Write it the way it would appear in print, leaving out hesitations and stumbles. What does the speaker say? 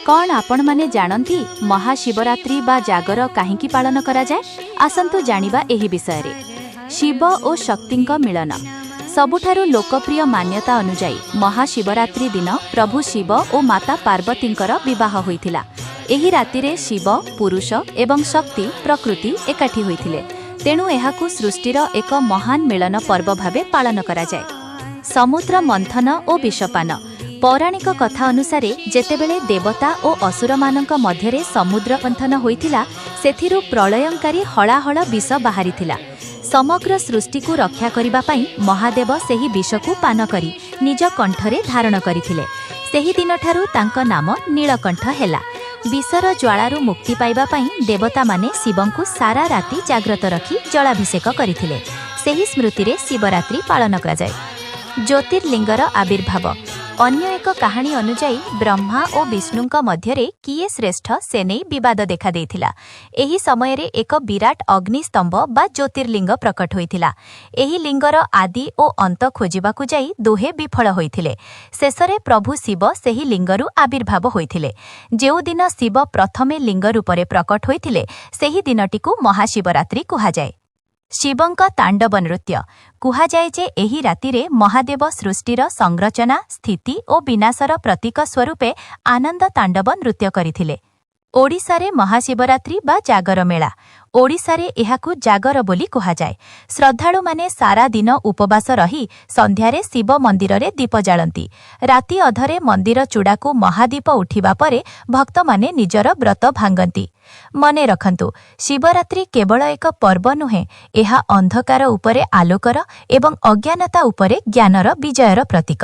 କ'ଣ ଆପଣମାନେ ଜାଣନ୍ତି ମହାଶିବରାତ୍ରି ବା ଜାଗର କାହିଁକି ପାଳନ କରାଯାଏ? ଆସନ୍ତୁ ଜାଣିବା ଏହି ବିଷୟରେ। ଶିବ ଓ ଶକ୍ତିଙ୍କ ମିଳନ। ସବୁଠାରୁ ଲୋକପ୍ରିୟ ମାନ୍ୟତା ଅନୁଯାୟୀ, ମହାଶିବରାତ୍ରି ଦିନ ପ୍ରଭୁ ଶିବ ଓ ମାତା ପାର୍ବତୀଙ୍କର ବିବାହ ହୋଇଥିଲା। ଏହି ରାତିରେ ଶିବ ପୁରୁଷ ଏବଂ ଶକ୍ତି ପ୍ରକୃତି ଏକାଠି ହୋଇଥିଲେ। ତେଣୁ ଏହାକୁ ସୃଷ୍ଟିର ଏକ ମହାନ ମିଳନ ପର୍ବ ଭାବେ ପାଳନ କରାଯାଏ। ସମୁଦ୍ର ମନ୍ଥନ ଓ ବିଷପାନ। ପୌରାଣିକ କଥା ଅନୁସାରେ, ଯେତେବେଳେ ଦେବତା ଓ ଅସୁରମାନଙ୍କ ମଧ୍ୟରେ ସମୁଦ୍ର ମନ୍ଥନ ହୋଇଥିଲା, ସେଥିରୁ ପ୍ରଳୟଙ୍କାରୀ ହଳାହଳ ବିଷ ବାହାରିଥିଲା। ସମଗ୍ର ସୃଷ୍ଟିକୁ ରକ୍ଷା କରିବା ପାଇଁ ମହାଦେବ ସେହି ବିଷକୁ ପାନ କରି ନିଜ କଣ୍ଠରେ ଧାରଣ କରିଥିଲେ। ସେହିଦିନଠାରୁ ତାଙ୍କ ନାମ ନୀଳକଣ୍ଠ ହେଲା। ବିଷର ଜ୍ୱାଳାରୁ ମୁକ୍ତି ପାଇବା ପାଇଁ ଦେବତାମାନେ ଶିବଙ୍କୁ ସାରା ରାତି ଜାଗ୍ରତ ରଖି ଜଳାଭିଷେକ କରିଥିଲେ। ସେହି ସ୍ମୃତିରେ ଶିବରାତ୍ରି ପାଳନ କରାଯାଏ। ଜ୍ୟୋତିର୍ଲିଙ୍ଗର ଆବିର୍ଭାବ। ଅନ୍ୟ ଏକ କାହାଣୀ ଅନୁଯାୟୀ, ବ୍ରହ୍ମା ଓ ବିଷ୍ଣୁଙ୍କ ମଧ୍ୟରେ କିଏ ଶ୍ରେଷ୍ଠ ସେ ନେଇ ବିବାଦ ଦେଖାଦେଇଥିଲା। ଏହି ସମୟରେ ଏକ ବିରାଟ ଅଗ୍ନିସ୍ତମ୍ଭ ବା ଜ୍ୟୋତିର୍ଲିଙ୍ଗ ପ୍ରକଟ ହୋଇଥିଲା। ଏହି ଲିଙ୍ଗର ଆଦି ଓ ଅନ୍ତ ଖୋଜିବାକୁ ଯାଇ ଦୁହେଁ ବିଫଳ ହୋଇଥିଲେ। ଶେଷରେ ପ୍ରଭୁ ଶିବ ସେହି ଲିଙ୍ଗରୁ ଆବିର୍ଭାବ ହୋଇଥିଲେ। ଯେଉଁଦିନ ଶିବ ପ୍ରଥମେ ଲିଙ୍ଗ ରୂପରେ ପ୍ରକଟ ହୋଇଥିଲେ, ସେହି ଦିନଟିକୁ ମହାଶିବରାତ୍ରି କୁହାଯାଏ। ଶିବଙ୍କ ତାଣ୍ଡବ ନୃତ୍ୟ। କୁହାଯାଏ ଯେ ଏହି ରାତିରେ ମହାଦେବ ସୃଷ୍ଟିର ସଂରଚନା, ସ୍ଥିତି ଓ ବିନାଶର ପ୍ରତୀକ ସ୍ୱରୂପେ ଆନନ୍ଦ ତାଣ୍ଡବ ନୃତ୍ୟ କରିଥିଲେ। ଓଡ଼ିଶାରେ ମହାଶିବରାତ୍ରି ବା ଜାଗର ମେଳା। ଓଡ଼ିଶାରେ ଏହାକୁ ଜାଗର ବୋଲି କୁହାଯାଏ। ଶ୍ରଦ୍ଧାଳୁମାନେ ସାରା ଦିନ ଉପବାସ ରହି ସନ୍ଧ୍ୟାରେ ଶିବ ମନ୍ଦିରରେ ଦୀପ ଜାଳନ୍ତି। ରାତି ଅଧରେ ମନ୍ଦିର ଚୂଡ଼ାକୁ ମହାଦୀପ ଉଠିବା ପରେ ଭକ୍ତମାନେ ନିଜର ବ୍ରତ ଭାଙ୍ଗନ୍ତି। ମନେ ରଖନ୍ତୁ, ଶିବରାତ୍ରି କେବଳ ଏକ ପର୍ବ ନୁହେଁ, ଏହା ଅନ୍ଧକାର ଉପରେ ଆଲୋକର ଏବଂ ଅଜ୍ଞାନତା ଉପରେ ଜ୍ଞାନର ବିଜୟର ପ୍ରତୀକ।